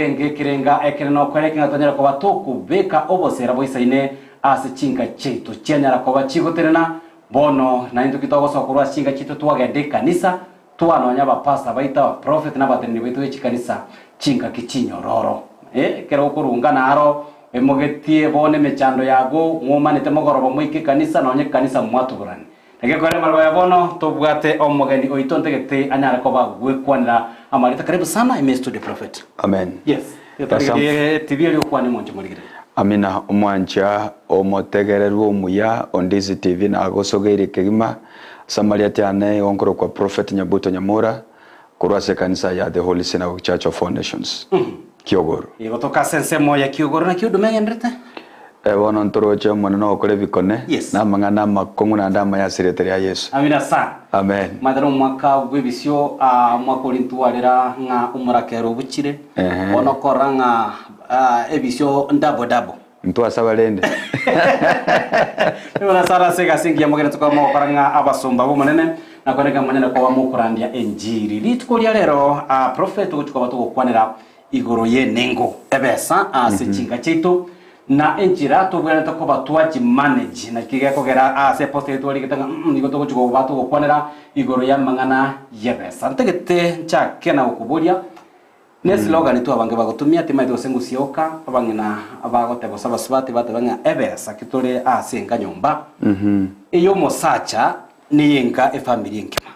Orenge ekerenga ekenene okore ekeng'ana tonyare koba tokobeka obosera boisaine ase chinka chiaito chianyara koba chigotenena. Bono naintwe ki togosoa korwa ase chinka chiaito twagenda ekanisa, twanonya abapastor baito, abaprofeti na abateneneri baito be chikanisa chingaki chinyororo. Eh, ekero okorunga naro emogetie bono emechando yago, mwomanete mogoroba moike ekanisa nonya ekanisa mwatuborane. Egekore marogo ya bono tobwate omogeni oito ntagete anyare koba gwekwanera amarita. Karibu sana ime studio prophet. Amen. Yes. Asa- TV eri okwane monche morigereria. Amina omwancha omotegererwa omuya o Ndizi TV nagosogeirie kegima ase amarieta ane igo nkorokwa Prophet Nyabuto Nyamura korwa ase ekanisa ya The Holy Synagogue Church of All Nations Kiogoro. Igo toka ase ensemo ya Kiogoro naki Huduma egenderete? Eh, bono ntoroche Omonene ogokora ebikone, Yes. na amang'ana amakong'u naende amaya ase erieta ria Yeso. Amina sana. Amen. Omanyete nomwaka bw'ebisio, ah, omwaka oria ntwarera ng'a omorakera obuchire, Ehe. bono okorora ng'a ah, ebisio double double. Ntwasaba rende. Nigo nasare ase egasi engiya mogenderete koba mogokora ng'a abasomba b'Omonene, na kweneka monyene koba mokorandia enchiri. Rituko ria rero, ah, prophet togochia koba togokwanera igoro y'enengo ebesa ase chinka chiaito, na enchera tobwenerete koba twachimanage. Naki gekogera ase epost eye twarigete ng'a mm nigo togochia koba togokwanera igoro y'amang'ana y'ebesa. Ntagete nchake na gokoboria, ne slogan tu abange bagotumia, timaeti gose ngosioka, abang'ina bagoteba gose abasubati bateba ng'a ebesa ki tore ase enka nyomba, ey'omosacha Neyenka efamiri enkima,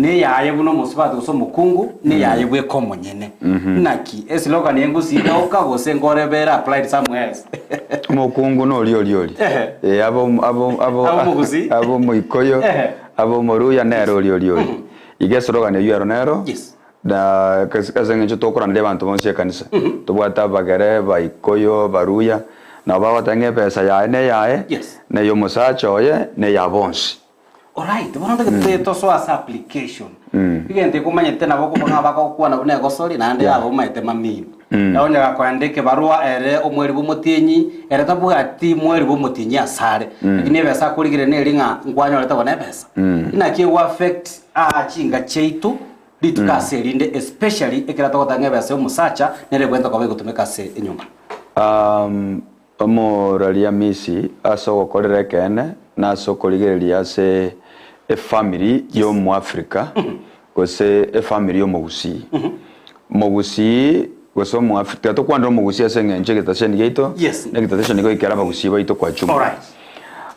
neyaye buna omosubati gose omokungu, neyaye bweka omonyene. Naki eslogan eye ngosiika oka gose nkoreba ere applied somewhere else? Omokungu noria oria oria. Ehe. Eh, abe omo- abe omo- abe Abe omogusii. abe omoikoyo, Ehe. abe omoruya nere oria oria oria. Iga eslogan eywo ero nero, Yes. na ase ase eng'encho tokoranderia abanto bonsi ekanisa, tobwate abagere, abaikoyo, abaruya, nabo bagoteba ng'a ebesa yaye neyaye, Yes. na ey'omosacha oye, na eya bonsi. Alright, bono ntagete tosoe ase application. Egento eke omanyete nabo okoba ng'a bagokwana buna egosori naende Yeah. yaba omanyete mamino. Onye gakoenda ekebarua ere omweri bwa omotienyi, ere tabwati mweri bwa omotienyi asare. Lakini ebesa akorigereria neri ng'a nkwanyorete bono ebesa. Inaki ego affect aa chinka chiaito rituko ase erinde especially ekero togoteba ng'a ebesa ya omosacha nere ebwenerete koba egotumeka ase enyomba. Um, Omoraria Misi ase ogokorera ekeene na ase okorigereria ase efamiri y'Omoafrika gose efamiri y'Omogusii. Omogusii gose Omoafrika, tiga tokwanere Omogusii ase eng'encho egetaseni giaito Yes. na egetaseni goikera Abagusii baito kwa jumla. Alright.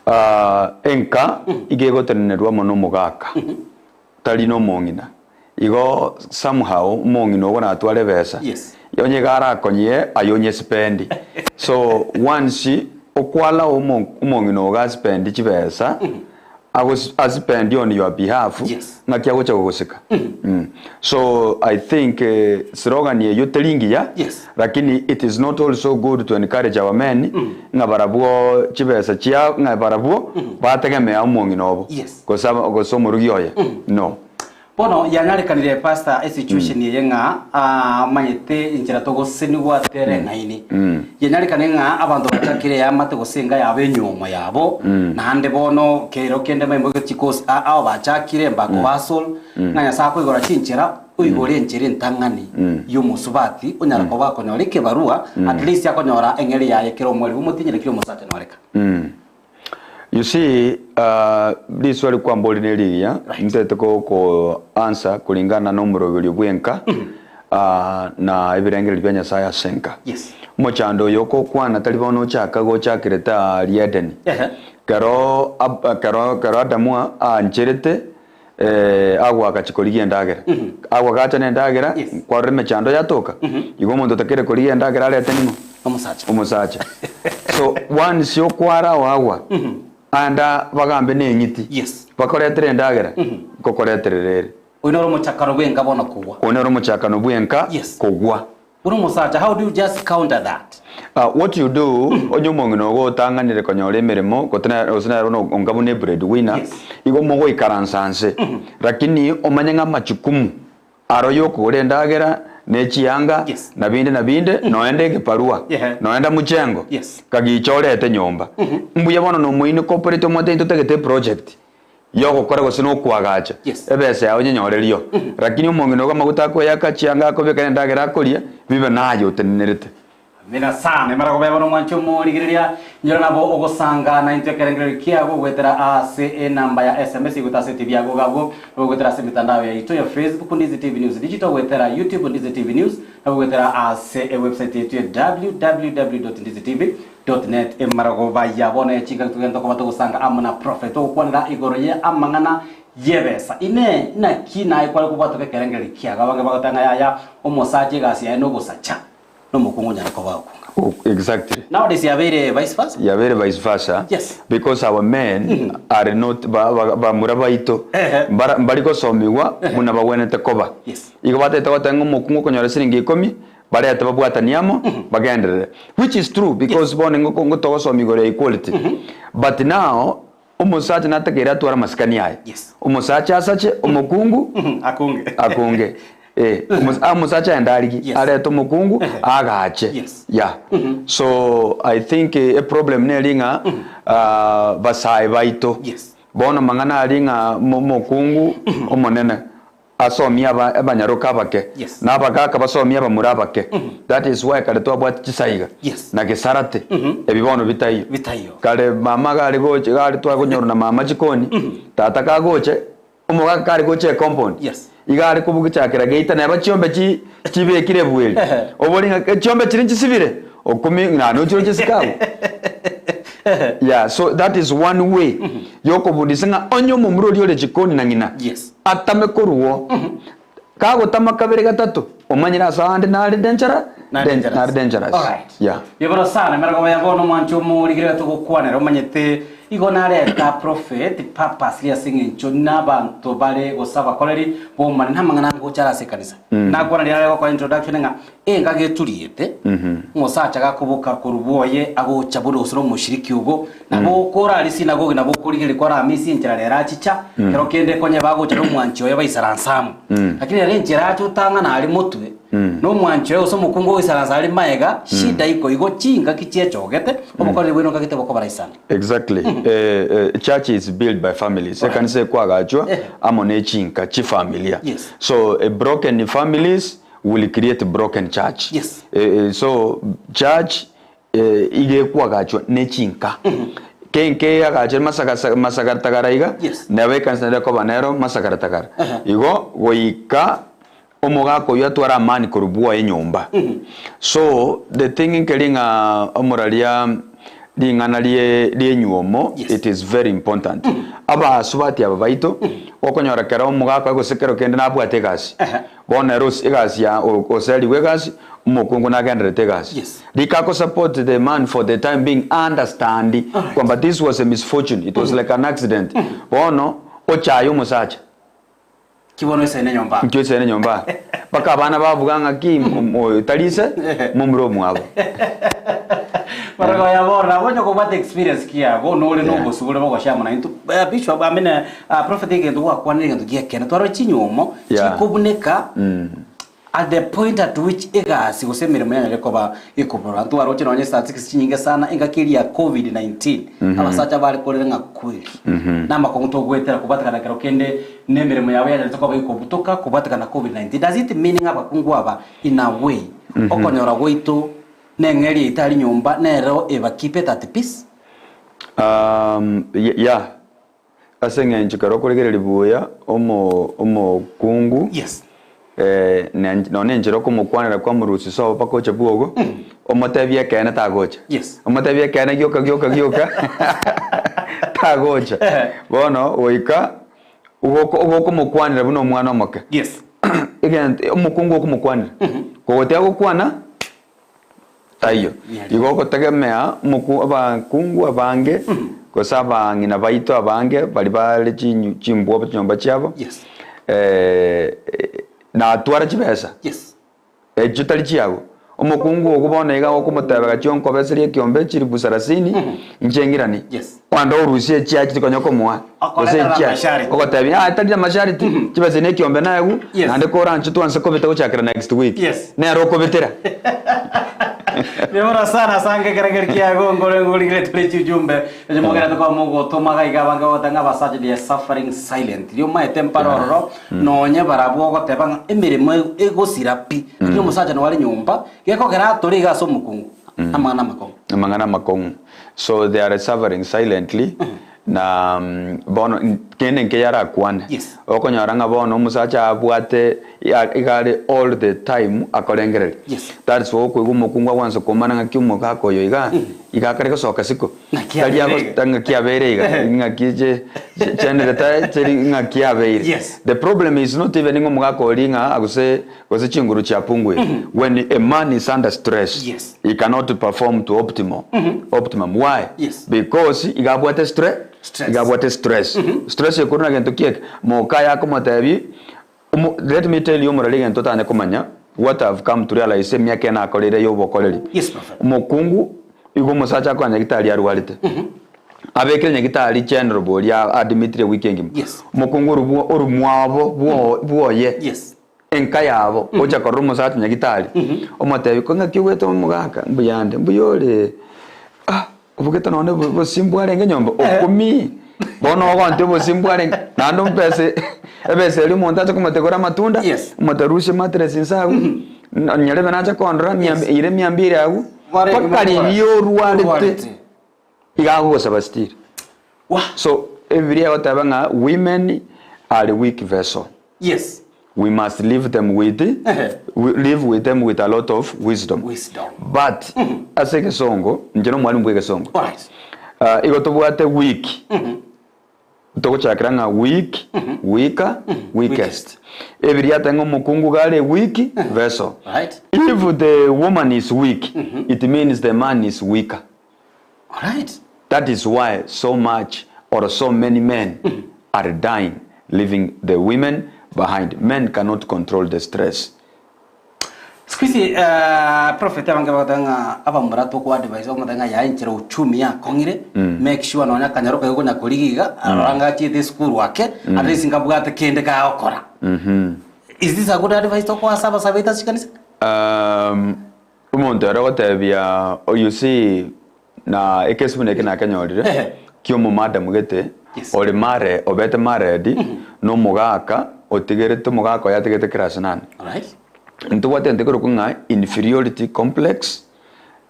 Ah, enka iga egotenenerwa amo nomogaka. Tari nomong'ina. Igo somehow omong'ina ogo natware ebesa. Yes. Onye iga arakonyie aye onye spendi. So once okwallow omo omong'ina ogo aspendi chibesa, agos aspendi on your behalf, Yes. ng'aki agocha gogosika? So I think slogan eyio teri ngiya, Yes. lakini it is not also good to encourage our men ng'a barabwo chibesa chia ng'a barabwo bategemea omong'ina obo. Yes. Gose aba gose omorugi oye? No. Bono yanyarekanire pastor esituation eye ng'a ah, omanyete enchera togosenigwa tereng'aini. Yanyarekane ng'a abanto bachakire eamate gose enga yabo enywomo yabo, naende bono kero kende maimboke chikosi a- ao bachakire mbakobasol, ng'a Nyasae akoigora chinchera, oigore enchera entang'ani y'omosubati onyara koba akonyora ekebarua, at least akonyora eng'eria yaye kera omweri bw'omotinyere kera omosacha noreka. You see, uh, riswali kwambori ne rigiya Right. ntete ko ko answer kulingana n'omoroberio bw'enka uh, na ebirengererio bia Nyasaye ase enka. Yes. Omochando oyo okokwana tari bono ochaka gochakirete aaria Edeni. Ehe. Kero ab- kero kero Adamu a- aancherete eh, agwo agachia korigia endagera. Agwo agacha na endagera, Yes. kwarora emechando yatoka. Igo omonto otakere korigia endagera arete ning'o? Omosacha. Omosacha. So once okwara ao agwa, anda bagambe na eng'iti, Yes. bakoretere endagera, nkokoreterera ere. Oyio noro omochakano bw'enka bono kogwa. Oyio noro omochakano bw'enka Yes. kogwa. Buna omosacha, how do you just counter that? Ah, what you do, onye omong'ina ogo otang'anire konyora emeremo, gose nere gose nere bono onga buna ebread winner, Yes. igo mogoikaransa nse, lakini omanye ng'a amachukumu aro ya okogora endagera, ne chianga, Yes. na binde na binde, noenda egebarua, Ehe. noenda mchengo, Yes. kagicha orete nyomba. Mbuya bono na omoincorporate omote intwe totagete eproject. Yogokora gose nokoagacha, Yes. ebesa yao nyenyorerio. Lakini omong'ina ogo amaguta akoeyaka, chianga akobeka, na endagera akoria, bibe naye otenenerete. Amina sana. Emara kobeba nomwanchi omorigereria, nyora nabo ogosanga naintwe ekerengererio kiago goetera ase enamba ya SMS goeta ase TV yago gabwo, nabo goetera ase emitandao yaito ya Facebook Ndizi TV News Digital, goetera YouTube Ndizi TV News, nabo goetera ase ewebsite yaito ya www.ndizitv .net. Emaragoba ya bono ya chingaki togento koba togosanga amo na Prophet togokwanera igoro ye amang'ana y'ebesa. Inee! Naki naye kware kobwatoka ekerengererio kiago? Abange bagoteba ng'a yaya, omosacha egasi yaye nogosacha, nomokungu onyare koba okunga. Oh, exactly. Nowadays yabeire vice versa. Yabeire vice versa. Yes. Because our men are not ba, ba, bamura baito Ehe. mbara- mbari gosomigwa buna bagwenerete koba. Yes. Igo batagete goteba ng'a omokungu okonyora siringi ikomi barete babwatanie amo bagenderere which is true because bono nigo ngo togosoma igoro ya equality but now omosacha natakeire atware amasikani aye Yes. omosacha asache omokungu Akunge. akunge eh, omo- ah, omosacha aende arigi Yes. arete omokungu agache Yes. yeah so i think eh, eproblem neri ng'a ah, basae baito Yes. bono mang'ana aria ng'a mo- omokungu omonene Asomie aba abanyaroka abake, Yes. na abagaaka basomie abamura abake. That is why kare twabwate chisaiga Yes. na gesarate, ebi bono bitaiyo. Bitaiyo. Kare mama gare gocha gare twakonyorwa na mama chikoni, tata kagocha, omogaka kare gocha ecompound, Yes. iga are kobuchakera geita neba chiombe chi chibekire ebweri, Ehe. obori ng'a chiombe chiria nchisibire, okumi ng'a nochiroche isiko abwo. Yeah, so that is one way yokobundisa ng'a onye omomura oria ore chikoni na ng'ina, Yes. Atame korwa oo. Kagotama kabere gatato, omanyire ase aande nare dangerous, Nare dangerous. nare dangerous. Alright. Yeah. Mbuya sana emerego ya bono omwancho omorigere togokwanera omanyete igo nareta prophet purposely ase eng'encho nabanto bare gose abakoreri bomane namang'ana ngocha are ase ekanisa nakwana riria are gokora introduction ng'a Enga geturiete, omosacha gakoboka korwa bwoye agocha buna gose nomoshiriki ogo, nabo okorare sinagogi nabo okorigereria kwarame ase enchera rero achicha, kero kende konye bagocha nomwanchi oye baisaransa amo. Lakini ere enchera acha otang'ana are motwe, nomwanchi oye gose omokungu ogoisaransa are maega, shida iko igo chingaki chiechogete, obokoreri bwaino nkagete bokobaraisana. Exactly. Eh, eh, church is built by families. Ekanisa ekwagachwa Eh. amo ne chinka chifamilia. Yes. So a broken families will create broken church. Yes. Eh, eh, so church eh, iga ekwagachwa ne chinka. Kenke agachire masagasa masagaratagara iga Yes. nabo ekanisa nere ekoba nero masagaratagara. Ehe. Igo goika omogaka oyio atware amani korwa bwoye nyomba. So the thing nkeri ng'a omoraria ring'ana rie rienyuomo Yes. it is very important. Abasubati aba baito okonyora kero omogaka gose kero kende nabwate egasi. Ehe. Bono ere ase egasi ya oserigwe egasi, omokungu nagendererete egasi. Yes. Rika ako support the man for the time being understand Alright. kwamba this was a misfortune, it was like an accident. Bono ochaye omosacha. Ki bono oisaine nyomba? Nki oisaine nyomba? Mpaka abana babuga ng'aki oyo tari ise, momura omwabo. Barabwo ya bono nabo onye kobwate experience ki yago nore Yeah. nobosubore bogoshama naintwe eh, bishop I mean eh, ah, prophet egento gwakwanire egento giekene twarora chinyuomo Yeah. chikobuneka at the point at which egasi gose emeremo yanyare koba ekoborwa ntwaroche nonye statistics chinyinge sana engaki eria ya covid 19 abasacha bare korera ng'a kweri namakong'u togoetera kobwatekana kero kende na emeremo yabo yanyarete koba ekobutoka kobwatekana covid 19 does it mean ng'a abakungu aba in a way okonyora gwaito Neng'eria etari nyomba nero eba keep it at peace. Um, yeah. Ase eng'encho kero okorigereria buya omo omokungu Yes. eh, nonye enchera okomokwanera kwamorusia sobo mpaka oche bwogo omotebie ekeene tagocha Yes. omotebie ekeene gioka gioka gioka tagocha bono goika ogoko ogokomokwanera buna omwana omoke Yes. egento omokungu okomokwanera kogotiga gokwana Taiyo. Igo ogotegemea omoku abakungu abange gose abang'ina baito abange baria bare chinyu chimbwobo chinyomba chiabo Yes. eh, natwara chibesa Yes. echio tari chiago. Omokungu ogo bono iga okomotebia gachia onkobeserie ekiombe chilifu sarasini inche ng'iranie. Yes. Kwanda orusie echiaye chikonya komoa gose Okoreta na echiaye amasharti. ogotebia ah tari na masharti chibesa na ekiombe naegwe Yes. naende koranche twanse kobeta gochakera next week Yes. nere okobetera. Mbuya sana asange ekeregeri kiago nkore ngorigere tore chiujumbe eche mogere tokoba mogotoma iga iga abange bagoteba ng'a abasacha they are suffering silently omaete mpare ororo nonye barabwo ogoteba ng'a emeremo egosira pi lakini omosacha nigo are nyomba gekogera atore iga ase omokungu amang'ana amakong'u. Amang'ana amakong'u so they are suffering silently Na bono kende nke yarakwane, Yes. okonyora ng'a bono omosacha abwate ya- iga are all the time akorengereria. Yes. That's why okoigwa omokungu agwansa komana ng'aki omogaka oyo iga, iga akare gosoka isiko. Ng'aki Tari abeire ago- iga. ta- ng'aki abeire iga, ng'aki che- che- chenere ta- cheri ng'aki abeire. Yes. The problem is not even ng'a omogaka oria ng'a gose gose chinguru chiapunguire. When a man is under stress, Yes. He cannot perform to optimal optimum why? Yes. Because iga abwate stre Stress. iga abwate stress. Stress ekorwa na gento ki eke? Mokaye akomotebi omo let me tell you omorari egento otanye komanya what I've come to realize emiaka eye nakoreire ya obokoreri. Yes, prophet. Omokungu igo omosacha akonya nyagitari arwarete. Abekire nyagitari general boria admitire ewiki engima. Yes. Omokungu orobwo oromwabo bwo bwoye. Yes. Enka yabo, gocha korora omosacha nyagitari, omotebi, Ko ng'aki ogwete omogaka? Mbuyande. Mbuya ore? Ah, obogete nonye bo- bosie mbwarenge nyomba? Okumii! Bono ogonte obosie mbwarenge, naende ompese ebesa eria omonto ache komotegora amatunda, Yes. omotebi rusia emattress inse agwo, n- nyarebe nache kondora, mia Yes. eira emia mbiri agwo, Barenge mpaka riria orwarete, Orwarete. iga agogosaba still. Wah! So, ebibiria egoteba ng'a women are weak vessel. Yes. We must leave them with, we live with them with a lot of wisdom. Wisdom. But ase egesongo, inche nomwalimu bwa egesongo. Alright. Ah, igo tobwate weak. Togochakera ng'a weak, weaker, weakest. Ebiria ate ng'a omokungu iga are weak vessel. Right. If the woman is weak, it means the man is weaker. Alright. That is why so much or so many men are dying leaving the women behind. Men cannot control the stress. Siku hizi uh, prophet abange bagoteba ng'a abamura toko advise bagoteba ng'a yaye enchera uchumi yakong'ire make sure nonya akanyaro kaye okonya korigia iga arora ng'a achiete esukuru ake at least ngabwate kende kagokora is this a good advice tokoa ase abasae baito ase chikanisa? Um, Omonto ere ogotebia, oh you see, na ekesi buna eke nakenyorire, Ehe. kia omomadam gete, Yes. ore mare obete married, na omogaka otigerete omogaka oye atigete class nane. Alright. Ntobwate egento ekerokwa ng'a inferiority complex,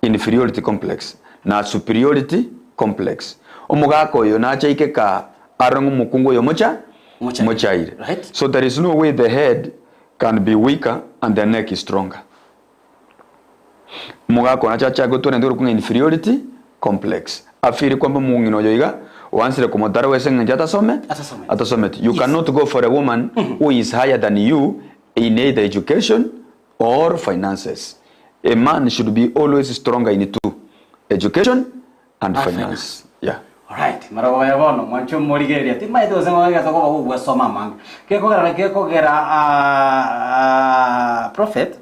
inferiority complex, na superiority complex. Omogaka oyo nache aike kaa arore ng'a omokungu oyo omocha Mochaire. mochaire. Right. So there is no way the head can be weaker and the neck is stronger. Omogaka one achache gotwara egento ekerokwa ng'a inferiority complex. Afeele kwamba omong'ina oyo iga oansire komotara ase eng'encho atasome Atasometi. atasometi. You Yes. cannot go for a woman who is higher than you in either education or finances. A man should be always stronger in two, education and And finance. finance. Yeah. Alright, marogoba ya bono mwanche omorigereria timaete gose ng'o egesa koba gogwesoma amange gekogera naki gekogera ah, prophet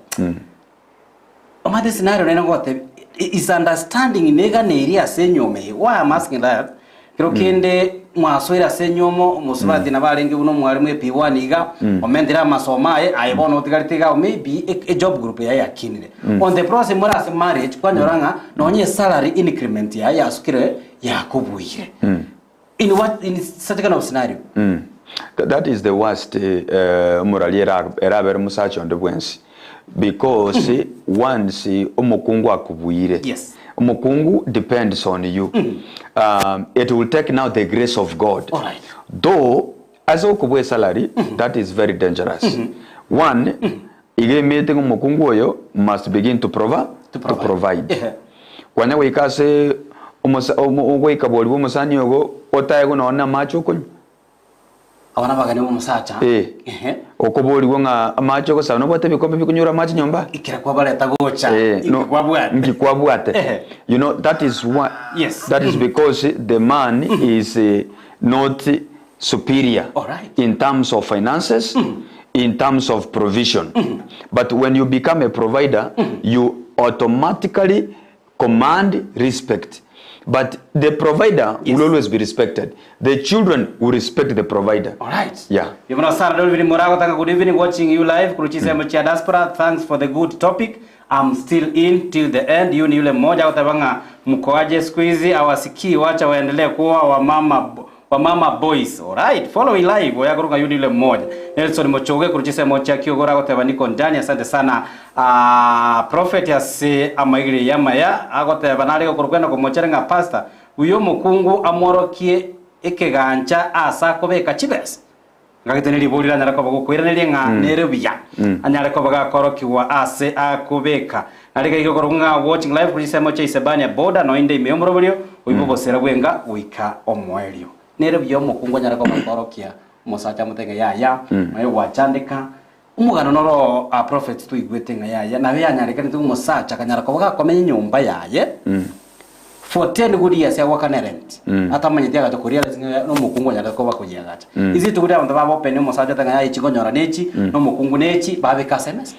omanyete scenario nere ngogotebi is understanding neganeirie ase enyiomo eye why I'm asking that kero kende mwasoire ase enyiomo omosubati nabo arenge buna omwalimu AP1 iga omentire amasomo aye aye bono otigarete iga maybe e- ejob group yaye yakinire on the process more ase marriage kwanyora ng'a nonye esalary increment yaye yasukire yakobuire in what in such kind of scenario Mm. Th- That is the worst eh, omorari era- erabere omosacha onde bwensi because once omokungu akubuire Yes. omokungu depends on you um, it will take now the grace of God Alright. though ase okobua esalary that is very dangerous one iga emete ng'a omokungu oyo must begin to prova To to provide. provide Ehe. Kwanya goika ase omosa omo ogoika bori bwa omosani ogo otaegwe nonye na amache okonywa. Aba nabageni b'omosacha Eh. ehe Okoborigwa ng'a amache ogosaba nobwate ebikombe bikonyora amache nyomba? Ekero kwabareta gocha Eh, inki no, kwabwate nki kwabwate. Ehe. You know, that is why, Yes. that is because the man is eh, not superior Alright. in terms of finances, in terms of provision. But when you become a provider, you automatically command respect. But the provider Yes. will always be respected. The children will respect the provider. Alright. Yeah. Yomuna sana Dolvin Murago, thank good evening watching you live kuruchisa mm. chia diaspora. Thanks for the good topic. I'm still in till the end yu ni yule mmoja agoteba ng'a mkoaje siku hizi hawasikii wacha waendelee kuwa wamama wamama boys alright following live oyo akoruga yu ni yule mmoja Nelson Mochoge korwa chisemo chia Kiogoro agoteba niko ndani asante sana ah, prophet ase amaigirio y'amaya agoteba nare gokorwa kwenda komochera ng'a pastor uyo omokungu amworokie ekegancha ase akobeka chibesa Ngagete neribori riranyare koba gokoiraneria ng'a nere buya, anyare koba gakorokigwa aase akobeka. Na riga iga ng'a watching live korwa chisemo chia Isebania border noinde ime y'omoroberio oibe obosera bw'enga goika omoerio. Nere buya omokungu anyare koba akorokia omosacha amote ng'a yaya, nonya gwachandeka. Omogano noro a prophet twaigwete ng'a yaya nabe yanyarekanete ng'a omosacha akanyara koba gakomenya enyomba yaye for 10 good years agoakana erent atamanyeti agacha korealize ng'a nomokungu onyarete koba koyiagacha. Ase rituko riria abanto baba open omosacha oteba ng'a yaya echi nkonyora nechi, nomokungu nechi, babeka ase emesa.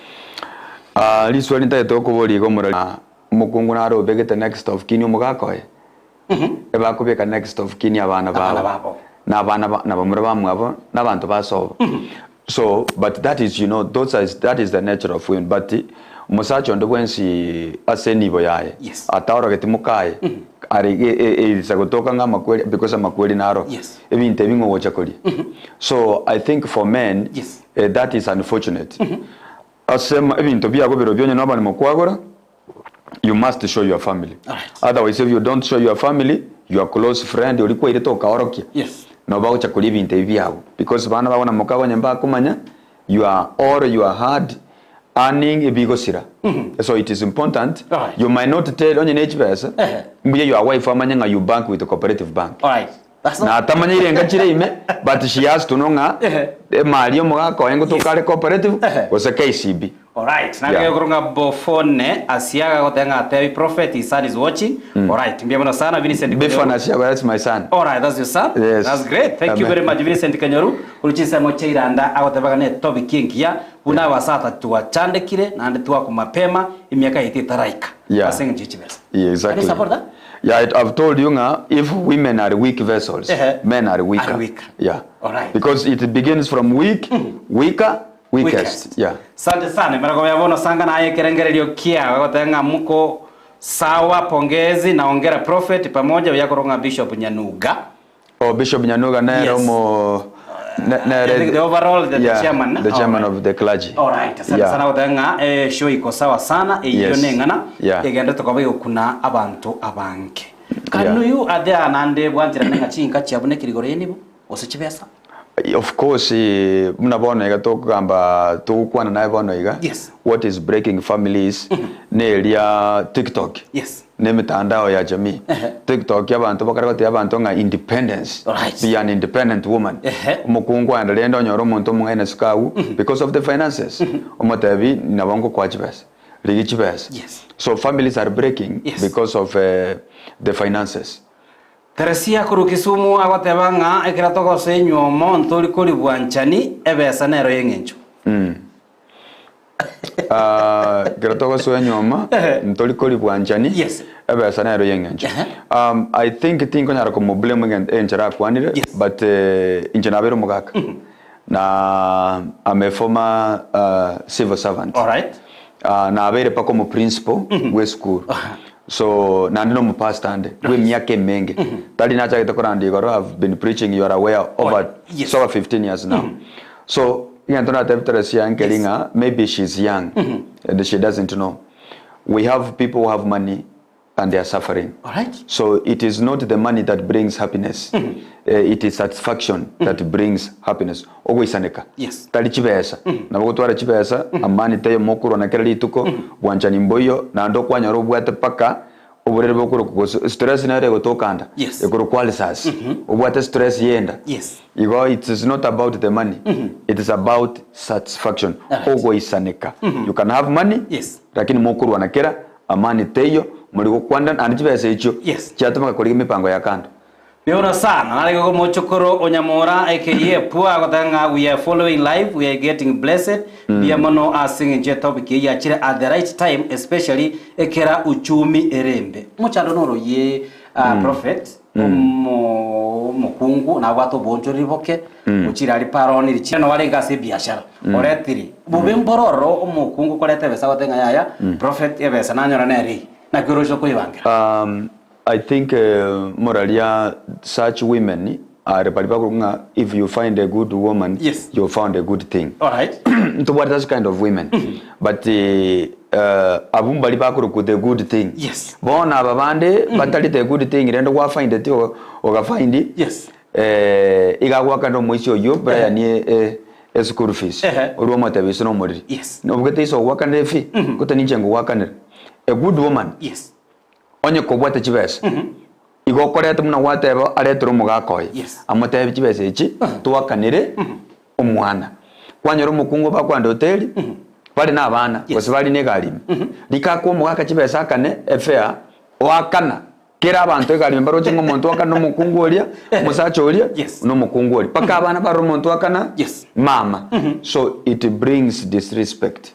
Ah, riswali ntagete gokoboria iga omorari omokungu nare obegete next of kin omogaka oye? Ebakobeka next of kin abana Abana babo babo. na abana ba na bamura bamwabo na abanto basobo. So but that is you know those is that is the nature of women but omosacha onde bwensi ase enibo yaye Yes. ataorogeti mokaye are e- e- eirisa gotoka ng'a amakweri because amakweri naro Yes. ebinto ebi ng'o ogocha koria. So I think for men Yes. eh, that is unfortunate. Ase ebinto biago birobio onye nobarimo kwagora you must show your family Alright. otherwise if you don't show your family your close friend oria kwairete okaorokia Yes. nabo bagocha koria ebinto ebi biago because bana bago na mokago onye mbakomanya your all your hard earning ebigosira so it is important Alright. you might not tell onye ne chibesa Ehe. mbuya your wife amanye ng'a you bank with the cooperative bank Alright. That's all. Natamanyeire enga chire ime but she has to know ng'a Ehe. emari omogaka oye ngotoka are cooperative Ehe. gose KCB. Alright, Yeah. nake gokorwa ng'a Bofone Asiaga agoteba ng'a atebi prophet his son is watching. Alright, mbuya mono sana Vincent Before Kanyoru. Asiaga, that's my son. Alright, that's your son? Yes. That's great. Thank you Amen. very much Vincent Kanyoru. Korwa chinsemo chia Iranda agoteba ng'a ne topic engiya buna abasata twachandekire naende twakwa mapema emiaka yaito etaraika. Yeah. Ase eng'encho ye chibesa. Yeah, exactly. Can you support that? Yeah, it, I've told you nga, if women are weak vessels, Ehe. men are weaker. Are weaker. Yeah. Alright. Because it begins from weak, weaker, weakest. Weakest. Yeah. Sante sana marago ya bono sanga naye ekerengererio kiao agoteba ng'a muko sawa pongezi na ongera prophet pamoja oyakorwa ng'a Bishop Nyanuga. Oh, Bishop Nyanuga nere Yes. omo ne- nere The, the overall the, yeah, the chairman. the chairman Alright. of the clergy. Alright, asante Yeah. sana goteba ng'a eh, show iko sawa sana eyio Yes. neng'ana Yeah. egende tokoba egokuna abanto abange. Yeah. Kanuyu ade anande bwancherane ng'a chinka chiabunekire igoro yenibo gose chibesa. Of course, eh, buna bono iga tokogamba togokwana naye bono iga Yes. what is breaking families neria tiktok Yes. na emitandao ya jamii Ehe. tiktok abanto bakare gotebia abanto ng'a independence Alright. be an independent woman Ehe. omokungu aenda rende onyore omonto omong'aini asuke agwo because of the finances omotebi nabo ngokoa chibesa rigia chibesa Yes. so families are breaking Yes. because of eh, the finances Teresia korwa Kisumu agoteba ng'a ekero togosoa enywomo ntori kori bwanchani, ebesa nero y'eng'encho. Ah, ekero togosoa enywomo Ehe. ntori kori bwanchani Yes. ebesa nero y'eng'encho Ehe. um, i think tinkonyara komoblame egen- enchera akwanire Yes. but eh, inche nabere omogaka na I'm a former uh, civil servant Alright. Ah, nabeire mpaka omo principal bwe esukuru so naende na omopastor ande bwe emiaka emenge tari nachagete koranda igoro I've been preaching you are aware over, yes. so over 15 years now so egento natebete Teresia nkeri ng'a maybe she's young and she doesn't know we have people who have money and they are suffering Alright. so it is not the money that brings happiness Eh, it is satisfaction that brings happiness ogoisaneka Yes. tari chibesa nabo gotwara chibesa amani taiyo mokorwana kera rituko bwanchani mboiyo naende okwanyora obwate mpaka oborere bokorokwa gose stress nere egotoka nda Yes. ekorokwa ulcers obwate stress yenda Yes. igo it is not about the money it is about satisfaction Alright. ogoisaneka you can have money Yes. lakini mokorwana kera amani teiyo mori gokwanda naende chibesa echio Yes. chiatomeka korigia emipango ya kando Bioro sana nareke ko mochokoro onyamora aka pua agoteba ng'a we are following live we are getting blessed mbuya mono ase eng'encho etopic eye yachire at the right time especially ekera uchumi ere embe. Omochando noro ye ah, prophet. Omo omokungu nabwate oboonchoreri boke, ochire aria paroniri chire nabo arenge ase ebiashara, oretire bobe mboro ororo omokungu koreta ebesa agote ng'a yaya, prophet ebesa nanyora nere eye, naki oroche okoebangera. Um, I think eh, moraria such women are bari bakorwa ng'a if you find a good woman Yes. you found a good thing. Alright. Ntobwate such kind of women but eh, abwo mbari bakorokwa the good thing. Yes. Bono aba bande batari the good thing rende gwafindeti ogafind Yes. eh, iga agwakanera omoisia oyio Brian eh, e school fees Ehe. orwe omotebi ise nomoriri Yes. nobugete ise ogwakanera efee gote ninche ngogwakanera a good woman Yes. Onye kobwate chibesa, igo okoreta buna gwateba aretere omogaka oye, Yes. amotebi chibesa echi twakanere omwana. Kwanyora omokungu bakwanda hoteli, bare na abana, Yes. gose bare na egari ime. Rika akoa omogaka chibesa akane efare, oakana, kera abanto egari ime mbaroche ng'a omonto oakana omokungu oria, omosacha oria, Yes. na omokungu oria. Mpaka abana barore omonto oakana, Yes. mama. So it brings disrespect.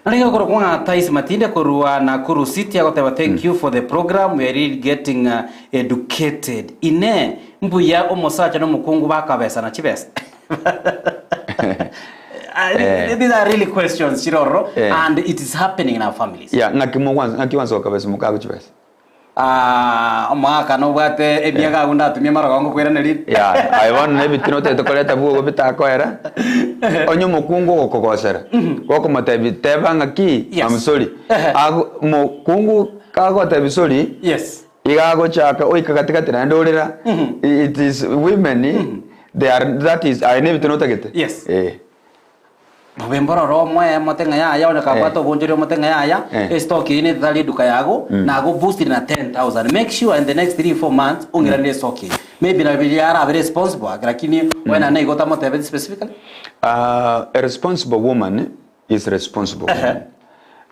Narenge okorokwa ng'a Tais Matinde korwa Nakuru City agoteba thank you for the program we are really getting uh, educated. Inee mbuya omosacha na omokungu bakabesana chibesa? Uh, Eh. These are really questions chiroro Eh. and it is happening in our families. Yeah, ng'aki mogwansa ng'aki gwansa gokabesa mokago chibesa? Ah, omogaka nobwate ebiaga agwo ndatumie marogo ngokoiranerie. Ya, aye bono na ebitina otagete koreta bwogo bitakoera, onye omokungu ogokogosera, gokomotebia teba ng'aki Yes. I'm sorry. Ehe. Ago mokungu kagotebia sorry, Yes. iga agochaka oika gatigati naende orera, it is women, they are that is aye na ebitina otagete. Yes. Eh. Bobe mbororo omoe omote ng'a yaya onye kabwate Eh. obonchori omote ng'a yaya Eh. estock eyio netari eduka yago nago boosted na 10000 make sure in the next 3 4 months ong'iranere estock eyio maybe nabo riria arabe responsible ake lakini oye naende nigo otamotebeti specifically Ah, a responsible woman is responsible woman.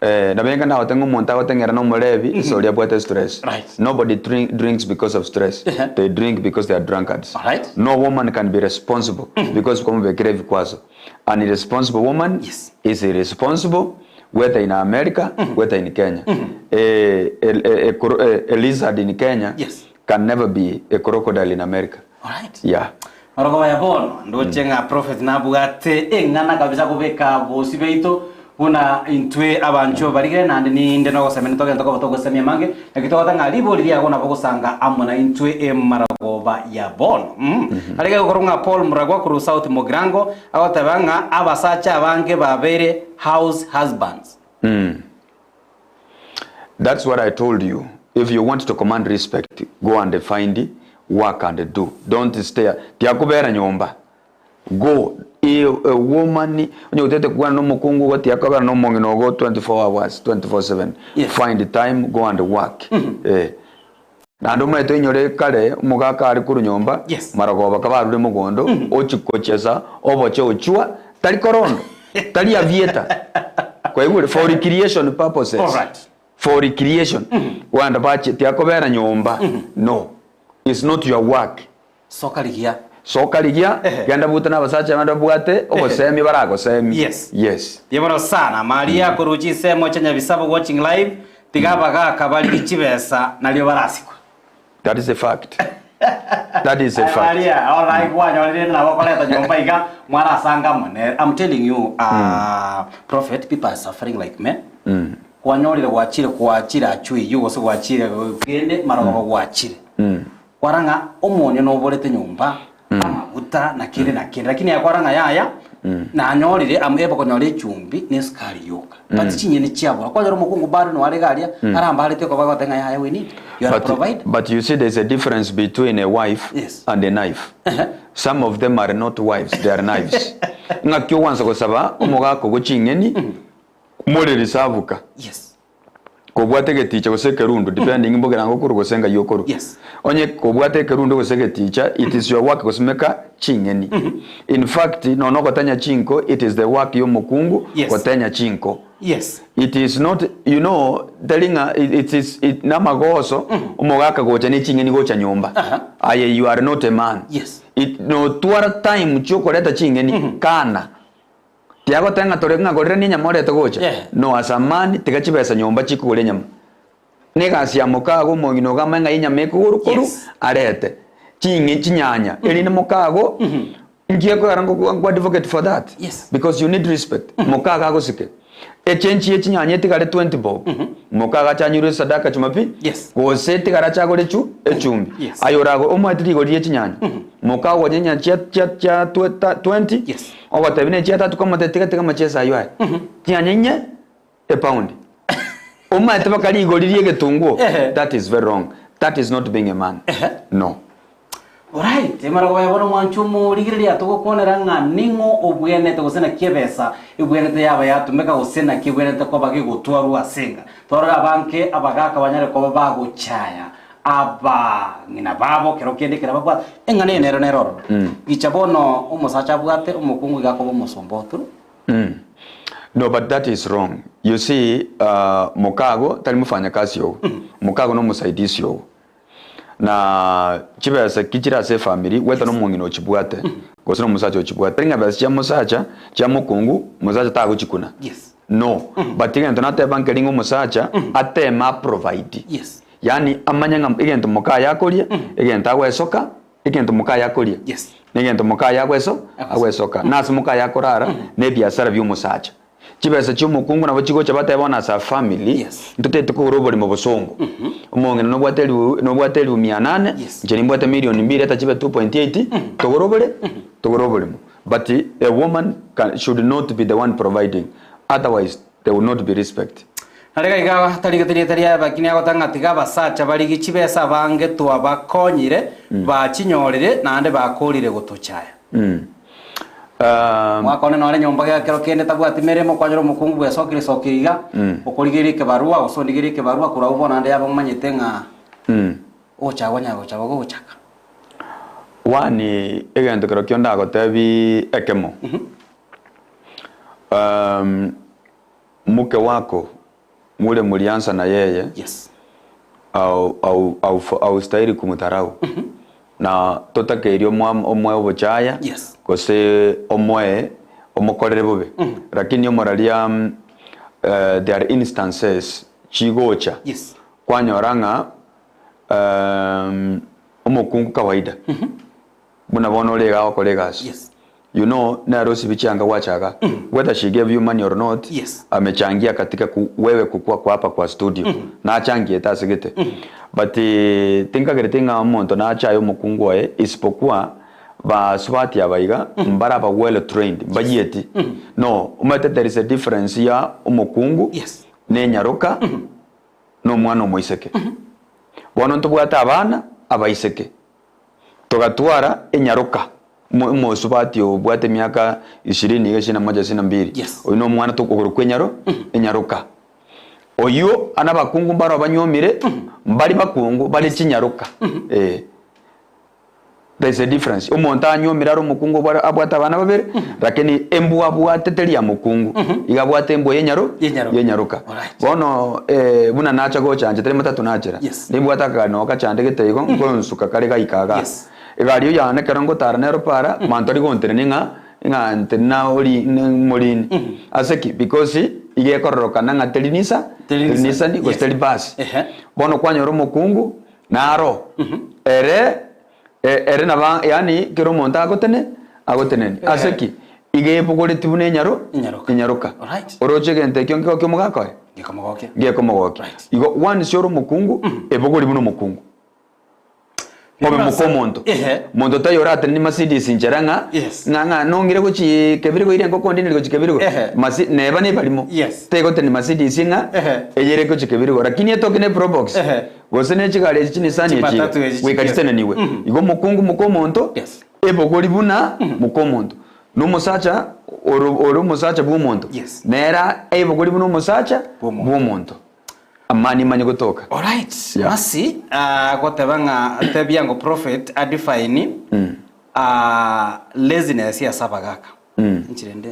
Eh, nabo enga nagote ng'a omonto agoteng'era na omorebi ase oria abwate stress. Right. Nobody drink, drinks because of stress. Ehe. They drink because they are drunkards. Alright. No woman can be responsible because kwamobekera ebikwaso. An irresponsible woman Yes. is irresponsible whether in America, whether in Kenya. A, a, a, a, cro- a, a lizard in Kenya Yes. can never be a crocodile in America. Alright. Yeah. Orogoba ya bono ndoche ng'a prophet nabwate eng'ana kabisa kobeka bosi baito buna intwe abanchwa barigere naende ninde nogosemia nitogende tokoba togosemia amange naki togota ng'a ribori riago nabo gosanga amo na intwe emaragoba ya bono mm. Arige gokorwa ng'a Paul Muragwa korwa South Mugirango agoteba ng'a abasacha abange babeire house husbands. That's what I told you if you want to command respect go and find work and do don't stay tiakobera nyomba go a, a woman onye gotete kogwana na omokungu igo tiakobera na omong'ina ogo 24 hours 24/7 Yes. find time go and work eh Naende omanyete oinyore kare omogaka are korwa nyomba, Yes. marogoba kabarure mogondo, ochia gochesa oboche ochwa, tari korondo, tari aviator. Kwaigure? For recreation purposes. Alright. For recreation. Gwanda bache tiakobera nyomba. No. It's not your work. Soka rigia. Soka rigia, Ehe. genda bute na abasacha bande babwate obosemi baragosemi. Yes. Yes. Mbuya mono sana. Maria korwa chinsemo chia Nyabisabo watching live, tiga abagaka barigie chibesa nario barasikwe. That is a fact. That is a Aye, fact. Maria, alright, kwanyorire nabo koreta nyomba iga mwarasanga mone. I'm telling you, uh, prophet, people are suffering like men. Kwanyorire gwachire gwachire achwe eyio gose gwachire kende marogoba gwachire. Kwara ng'a omonyo noborete nyomba, amaguta, na kende na kende. Lakini aye kwara ng'a yaya, nanyorire am able konyora echumbi na esukari yoka. But chinyeni chiabora. Kwanyora omokungu bado noare iga aria, arambarete okoba agote ng'a yaya we need. You are a But, provider. but you see, there's a difference between a wife Yes. and a knife. Some of them are not wives, they are knives. Ng'aki ogwansa gosaba omogaka ogo ching'eni, more risabuka. Yes. Kobwate egeticha gose ekerundu depending mbogerango okorwa gose engai okorwa. Yes. Onye kobwate ekerundu gose egeticha it is your work gosimeka ching'eni. In fact nonya ogotenya chinko it is the work ya omokungu Yes. gotenya chinko. Yes. It is not you know tari ng'a it is it namagoso omogaka gocha ne ching'eni gocha nyomba. Aha. Aye you are not a man. Yes. It notwara time chiokoreta ching'eni kana. Tiagoteba ng'a tore ng'a gorera nenyama orete gocha. Yeah. No as a man tiga chibesa nyomba chikogora enyama. Negasi ya mokago omong'ina ogo amanye ng'a enyama ekogorwa korwa arete ching'e chinyanya erinde mokago nki ekogera nko advocate for that because you need respect mokago agosike echenchi ye chinyanya etigare 20 bob mokago ache anyure esadaka jumapili gose etigare ache agore echu echumbi aye orago omanyete rigori rie chinyanya mokago ogocha chinyanya chia chia chia 20 ogotebi ne chia tatu kwamotebia tiga tiga amacheso aywo aya chinyanya inye Epaundi. Omanyete baka rigori ri'egetunguo? Ehe. That is very wrong. That is not being a man. Ehe. No. Alright, emarogobaya bono mwanche omorigereria togokwanera ng'a ning'o obwenerete gose naki ebesa ebwenerete yaba yatumeka gose naki ebwenerete koba gegotwarwa ase enga. Twarore abange abagaka banyare koba bagochaya abang'ina babo kero kende ekero babwate eng'ana eye nero nere ororo. Gicha bono omosacha abwate omokungu iga akoba omosomba oturu. No but that is wrong you see mokago tari mofanyakazi ogo mokago nomosaidisi ogo na chibesa ki chire ase efamiri gweta nomong'ina ochibwate gose nomosacha ochibwate tari ng'a besa chia mosacha chia mokungu mosacha tagochikuna Yes. no but egento nateba nkeri ng'a omosacha ateme aprovide Yes. yaani amanye ng'a egento mokaye akoria egento agoesoka Egento mokaye akoria, Yes. na egento mokaye agweso agwesoka, na ase mokaye akorara, na ebiasara bi'omosacha. Chibesa chi'omokungu nabo chigocha batebe bono as a family, Yes. ntotagete kogora oboremo bosongo. Omong'ina nobwate elifu nobwate elifu mia nane, Yes. inche nimbwate million mbiri eta chibe 2.8, togore obore togore oboremo. But a woman can should not be the one providing, otherwise there will not be respect. Na riga iga tarigete rieta riaye lakini agoteba ng'a tiga abasacha barigie chibesa abange twabakonyire bachinyorire naende bakorire gotochaya. Omwaka one nore nyomba geka kero kende tabwati meremo kwanyora omokungu bwesokire sokire iga okorigeria ekebarua gose ondigerie ekebarua korwa abwo bono naende yaba omanyete ng'a ogochaka kwanyara gochaka gogochaka. One egento kerokio ndagotebi ekemo. Mke wako mure muriansa na yeye Yes. au, au, au, haustahili kumudharau na totakeiri omwa- omoe obochaya Yes. gose omoe omokorere bobe lakini omoraria mm, eh, there are instances chigocha Yes. kwanyora ng'a um, omokungu kawaida Buna bono ore iga agokora egasi. Yes. You know nere osibi chianga gwachaga whether she gave you money or not Yes. amechangia katika ku, wewe kukua kwa hapa kwa studio nachangiete ase gete but tinkagereti ng'a omonto nachaye omokungu oye isipokuwa basubati aba iga mbare aba well trained mbayieti no omanyete there is a difference ya omokungu Yes. na enyaroka na omwana omoiseke bono ntobwate abana abaiseke Togatwara enyaroka, omosubati obwate emiaka ishirini iga ishirini na moja ishirini na mbili, Yes. oyio nomwana okorokwa enyaro enyaroka. Oyio ane abakungu mbaro abanywomire, mbari bakungu bare chinyaroka eh. There is a difference. Omonto anywomire are omokungu obware abwate abana babere, lakini embwa abwate teri ya mokungu, iga abwate embwa y'enyaro Y'enyaroka. y'enyaroka. Alright. Bono buna nacha gocha inche tari matatu nachera, Yes. nimbwate akagari noo kachandegete igo, nkonsuka kare gaika igaa. Yes. Egari eyio yane ekero ngotara nero para, manto aria gontenenia ng'a ng'a ntenena ori morini. Ase ki? Because iga ekororokana ng'a teri nisa, Teri teri Nissan. Nissan gose Yes. teri basi. Ehe. Bono kwanyora omokungu, naro, ere ere naba yaani kera omonto agotene agoteneni. Ase ki? Iga ebogoreti buna enyaro Enyaroka. enyaroka. Alright. Oroche egento ekio nkegokia omogaka oye? Gekomogokia. Gekomogokia. Right. Igo once ore omokungu, ebogori buna omokungu. Obe moka omonto. Ehe. Monto taiyo orateneni Mercedes inchera ng'a Yes. ng'a ng'a nong'ire gochi kebirigo ire engoko onde nere gochi kebirigo. Ehe. Masi neba nebarimo. Yes. Tegoteneni Mercedes ng'a Ehe. eyere gochi kebirigo. Lakini etoke ne Probox. Ehe. Gose ne chigari echi chinisani echi Chimatatu echi goika chiria. chiteneniwe. Igo omokungu moka omonto Yes. ebogori buna moka omonto. Na omosacha ore ore omosacha bw'omonto Yes. nere ebogori buna omosacha Bw'omonto. bw'omonto. Amani manye gotoka. Alright, Yeah. Mercy agoteba ng'a tebia ngo prophet adefine ah, laziness ase abagaka. Inche rende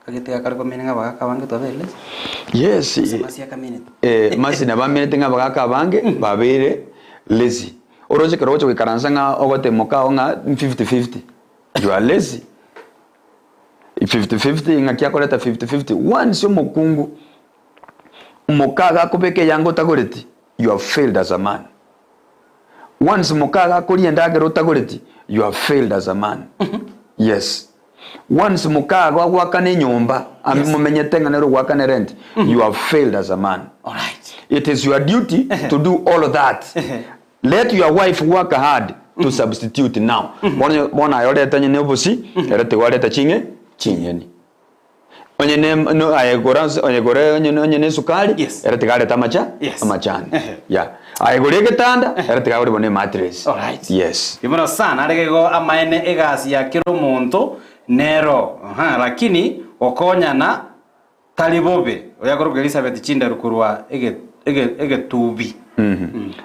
kagete gakare komenya ng'a abagaka abange twabeire lazy. Yes. Ase Mercy akamenete. Eh, Mercy nabo amenete ng'a abagaka abange babeire lazy. Oroche ekero ogocha goikaransa ng'a ogoteba mokao ng'a 50-50, you are lazy. 50-50 ng'aki akoreta 50-50? Once omokungu, moka agakobeka eyanga otagoreti. you have failed as a man. Once mokaga akoria endagera otagoreti, you have failed as a man. Yes. Once mokaga agoakana enyomba, ame Yes. momenyete ng'a nere ogoakana rent, you have failed as a man. Alright. It is your duty to do all that. Let your wife work hard to substitute now. Bono bono aye orete onye ne obosi, ere tiga orete ching'e chinyeni. Onye ne no aye gora ase onye gore onye onye ne esukari, Yes. ere tiga arete amacha Yes. amachani. Ehe. Yeah. Aye gora egetanda, ere tiga agore bono emattress. Alright. Yes. Bono sana arege igo amaene egasi ya kera omonto nero aha lakini gokonyana tari bobe oyo akorokwa Elizabeth Chinderu korwa ege ege egetubi.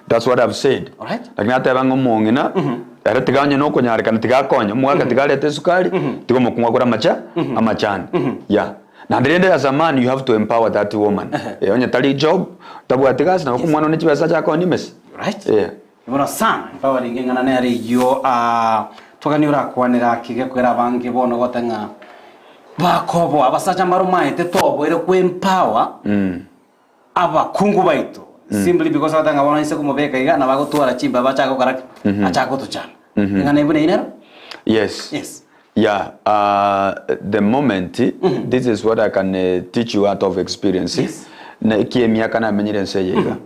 That's what I've said. Alright. Lakini ateba ng'a omong'ina ere tiga onye nokonyarekana tiga akonye omogaka tiga arete esukari tiga omokungu akore amacha amachani yeah. Naende rende as a man you have to empower that woman eh, onye tari job tabwati gasi nabo omwana one chibesa ache akonye emesa Right. yeah. Bono sana empowering eng'ana nere eyio ah, togani orakwanera ki gekwera abange bono gote ng'a bakoboa abasacha mbaromaete toboire ko empower Abakungu baito simply because agateba ng'a bono inse komobeka iga nabo agotwara chimbaba achake gokora ki? Achake gotochanda. Eng'ana eyio buna eyio nero? Yes. Yes. Yeah, uh, the moment this is what I can uh, teach you out of experience. Yes. Na eki emiaka namenyire ense eye iga.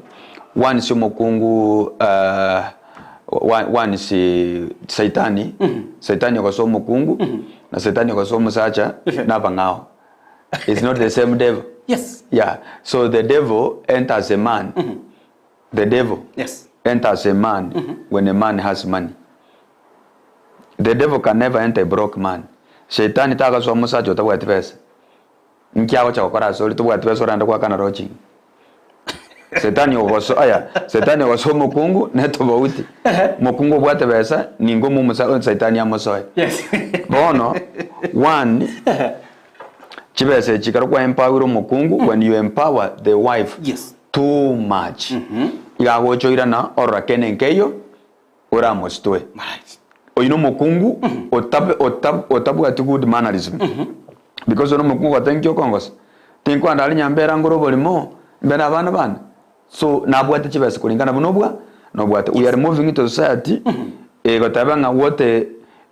Once omokungu uh, wa- once saitani saitani ogosoa omokungu na saitani ogosoa omosacha nabang'ao. It's not the same devil. Yes. Yeah. So the devil enters a man. The devil Yes. enters a man when a man has money. The devil can never enter a broke man. Shetani tagasoa omosacha otabwati besa. Nki agocha gokora ase ore tobwati besa orande goakana roching. Setani ogoso aya setani ogosoa omokungu netobauti. Omokungu obwate besa ningo omosa saitani amosoe. Yes. Bono one chibesa echi ekero kwa empower omokungu when you empower the wife Yes. too much iga agocha oirana orora kende nkeiyo oramositoe. Right. Oyio nomokungu otab otab otabwati good mannerism because oyo nomokungu ogoteba nki okongosa tinkwenda aria nyambera ngore oborimo mbe na abana bane so nabwate chibesa kulingana buna obwa nobwate we are moving into society egoteba ng'a what a,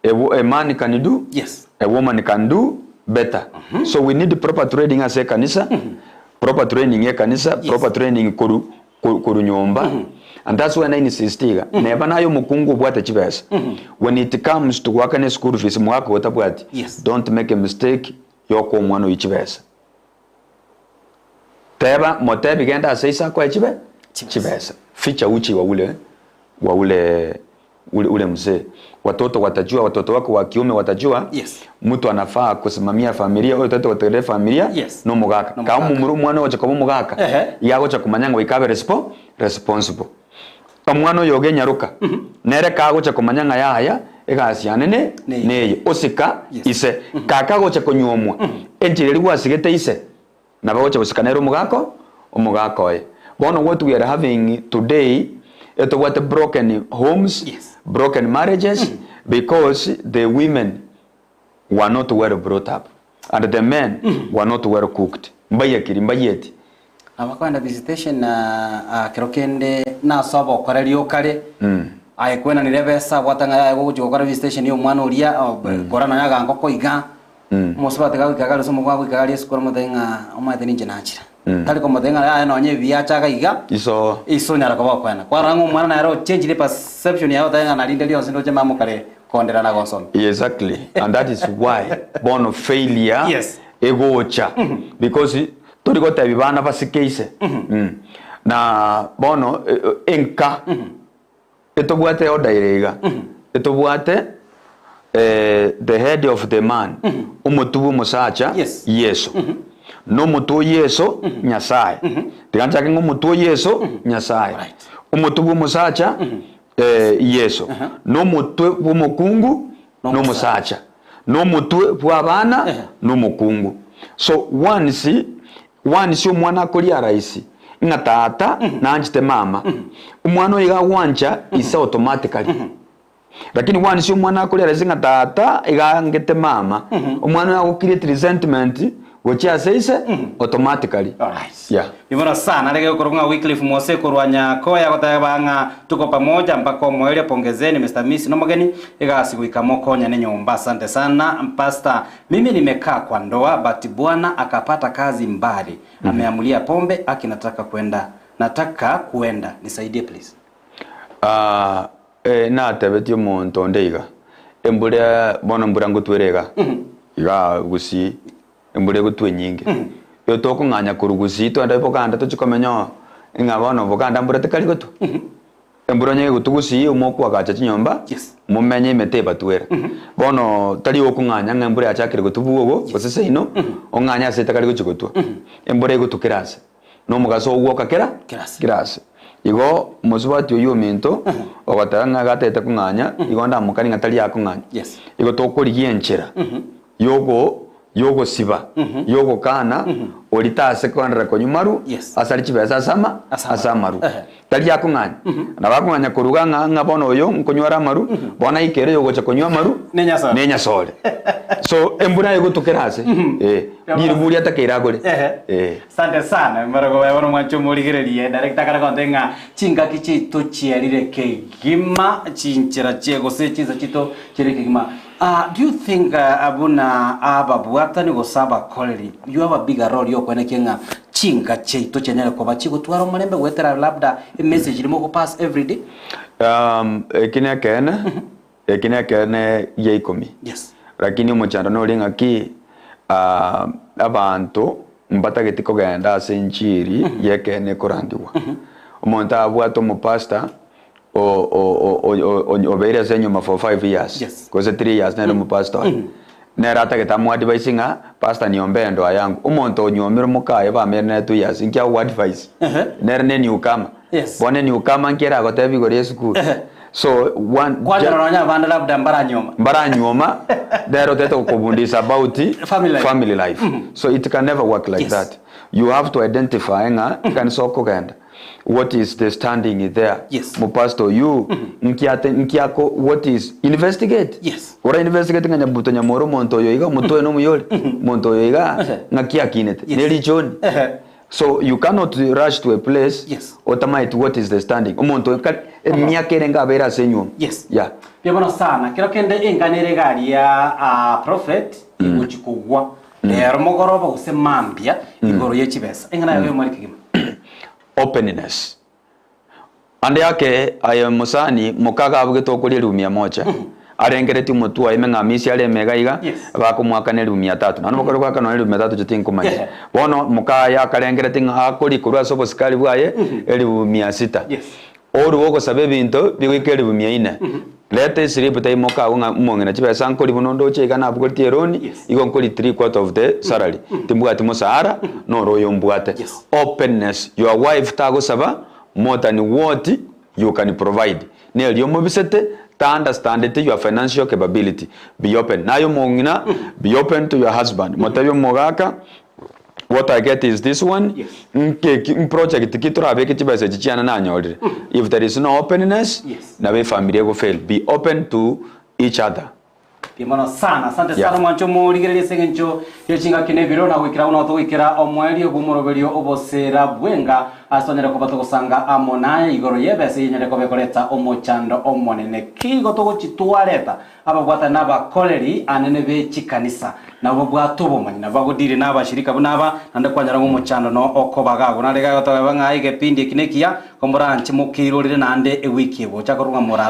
a, wo- a man can do Yes. a woman can do better so we need proper training ase ekanisa proper training ekanisa proper training koru koru nyomba and that's why na insist iga neba naye omokungu obwate chibesa when it comes to goakana eschool fees mwaka otabwati Yes. don't make a mistake yokoa omwana oyio chibesa teba motebi genda ase ise akoe chibe Chibesa. chibesa ficha uchi wa ule wa ule ule, ule mzee watoto watajua watoto wako wa kiume watajua Yes. mtu anafaa kusimamia familia oyo tete gotegerera efamilia Yes. nomogaka Nomogaka. ka omomura omwana ogocha koba omogaka Ehe. iga agocha komanya ng'a goika abe respo responsible omwana oyo ogenyaroka nere kagocha komanya ng'a yaya egasi yane ne Neye. neye osika Yes. ise kaka agocha konyuomwa enchera eria gwasigete ise nabo agocha gosika nere omogaka omogaka oye bono what we are having today etobwate broken homes Yes. broken marriages because the women were not well brought up and the men were not well cooked mbayekiri mbayeti Abakoenda visitation na ah, kero kende nase obokoreri okare aye kwenanire ebesa abwate ng'a yaye gogochia gokora visitation ya omwana oria oh, kora nonya agankoko iga omosubati gagoika iga ase omokungu agoika iga aria esukuru omotebi ng'a omanyete ninche nachire tari komotebia ng'a yaye nonya ebiacha iga iga iso iso onyara koba okoena kwarora ng'a omwana nere ochenchire perception yaye otebe ng'a narinde rionsi ndoche mama okare kondera na gonsomia. Exactly and that is why bono failure Yes. egocha because tori gotebi bana basike ise mm. Na bono e- e- enka etobwate order ere iga etobwate eh, the head of the man omotwe bwa omosacha Yes. Yeso na omotwe o Yeso Nyasaye tiga nchake ng'a omotwe o Yeso Nyasaye Right. omotwe bwa omosacha eh, Yeso na omotwe bwa omokungu na omosacha na omotwe bwa abana na omokungu so once once omwana akoria rahisi ng'a tata nanchete mama omwana oyo iga agwancha ise automatically Lakini once omwana akoria rahisi ng'a tata iga angete mama, omwana oyo ago create resentment Gochia ase ise automatically. Alright. Yeah. Ni bono sana arege gokorwa ng'a Wycliffe Mose korwa Nyakoya goteba ng'a tuko pamoja mpaka omoerio pongezeni Mister Miss nomogeni egasi goika mokonyane nyomba asante sana Pastor mimi nimekaa kwa ndoa but bwana akapata kazi mbali ameamulia pombe aki nataka kwenda nataka kuenda nisaidie please. Ah, eh, natebetie omonto onde iga, embura bono embura ngotwere iga, igaa gusii, embura egotwa enyinge. Igo tokong'anya korwa gusii twende boganda tochie komenya oo, ng'a bono boganda mbura tekari gotwa. Embura onye egotwa gusii mokoagacha chinyomba, Yes. momenye ime tebatwera. Bono tari okong'anya ng'a embura yachakire gotwa bwogo, gose seino, ong'anye ase etakari gochia gotwa. Embura egotwa kera ase. na omogaso ogwoka kera Kera ase. kera ase. Igo mosubati oyio ominto ogoteba ng'a iga atagete kong'anya, igo ndamokanie ng'a tari akong'anya. Yes. Igo tokorigia enchera yogo yogosiba yogokana oria tase koenderera konywa maru Yes. asare chibesa ase ama Ase ase amaru. amaru. Ehe. Tari akong'anya. Nabo akong'anya koruga ng'a ng'a bono oyo nkonyware amaru, bono aike ere oyogocha konywa amaru Nenyasore. nenyasore. So embura egotukera ase eh, rirubu riatakeire agore Ehe. eh. Asante sana mbarogo bae bono mwanche omorigererie director akare gonte ng'a chingaki chiaito chiarire kegima chinchera chie gose chinsa chiaito chiarire kegima. Ah, do you think ah, buna ababwatani gose abakoreri you have a bigger role yokwenekia ng'a chinka chiaito chianyare koba chigotwara omorembe goetera labda emessage eri mogopass everyday? Um, eki nekeene, eki nekeene gia ikomi. Yes. Lakini omochando nore ng'aki ah, abanto mbatageti kogenda ase enchiri y'ekeene ekorandigwa. Omonto abwate omopastor o- o- o- o- o- obeire ase enyuma for 5 years Yes. gose 3 years nere omopastor oye. Nere atagete amoadvise ng'a pastor niombee endoa yangu. Omonto onyuomire mokaye bamere nere 2 years inki agoadvise? Ehe. Nere ne newcomer. Yes. Bono enewcomer nki eragotebie igoro ya esukuru? Ehe. So one Kwanyora nonya abande labda mbaranyuoma. mbaranyuoma nere otagete gokobundisa about Family life. family life. So it can never work like Yes. that. You have to identify ng'a ekanisa okogenda what is the standing there Yes. mupastor oyu nki ate nki ako what is investigate Yes. ora investigate ng'a nyabuto nyamore omonto oyo iga omotwe oye nomuya ore omonto oyo iga Ehe. ng'aki akinete Yes. ne richoni Ehe. so you cannot rush to a place Yes. otamaeti what is the standing omonto oyo kare emiaka ere ngabeire ase enywomo Yes. yeah Mbuya mono sana. Kero kende engana ere iga aria ah, prophet egochi kogwa rero mogoroba gose mambia igoro ye chibesa. Eng'ana yago yomwari kegima. Openness. Ande ake aye mosani mokaga abugete okoria elifu mia moja arengeretie omotwe oye ng'a amisi are emega iga Yes. bakomwakana elifu mia tatu naende bokore goakana nonya elifu mia tatu inche tinkomanya Yeah. bono mokaye akarengeretie ng'a akorie korwa ase obosikari bwaye elifu mia sita Yes. Orue ogosaba ebinto bigoika elifu mia ine. Reta esilipu taimoka agwo ng'a omong'ina chibesa nkori buna ondoche iga nabogoretie eloni, Yes. igo nkori three quarter of the salary. Timbwati mosahara, noro oyo mbwate. Yes. Openness, your wife tagosaba more than what you can provide. Neri omobisete, ta understandeti your financial capability. Be open. Naye omong'ina, be open to your husband. Motebie omogaka, What I get is this one, Yes. nkeki mproject ki torabeke chibesa echi chiane nanyorire. If there is no openness, Yes. nabo efamily egofail. Be open to each other. Mbuya mono sana asante Yeah. sana mwancho morigereria ase eng'encho ye chingaki na ebiro na goikera buna togoikera omoerio bw'omoroberio obosera bwenga ase onyare koba togosanga amo naye igoro y'ebesa eyenyare koba ekoreta omochando omonene ki igo togochitwareta Ababwatani na abakoreri anene be chikanisa nabo babwate obomanyi, nabo bagodiri na abashirika buna aba, naende kwanyora ng'a omochando no okobaga agwo. Nare gagoteba ng'a egepindi eki nekiya, komoranche mokeirorere naende ewiki egocha korwa ng'a morara.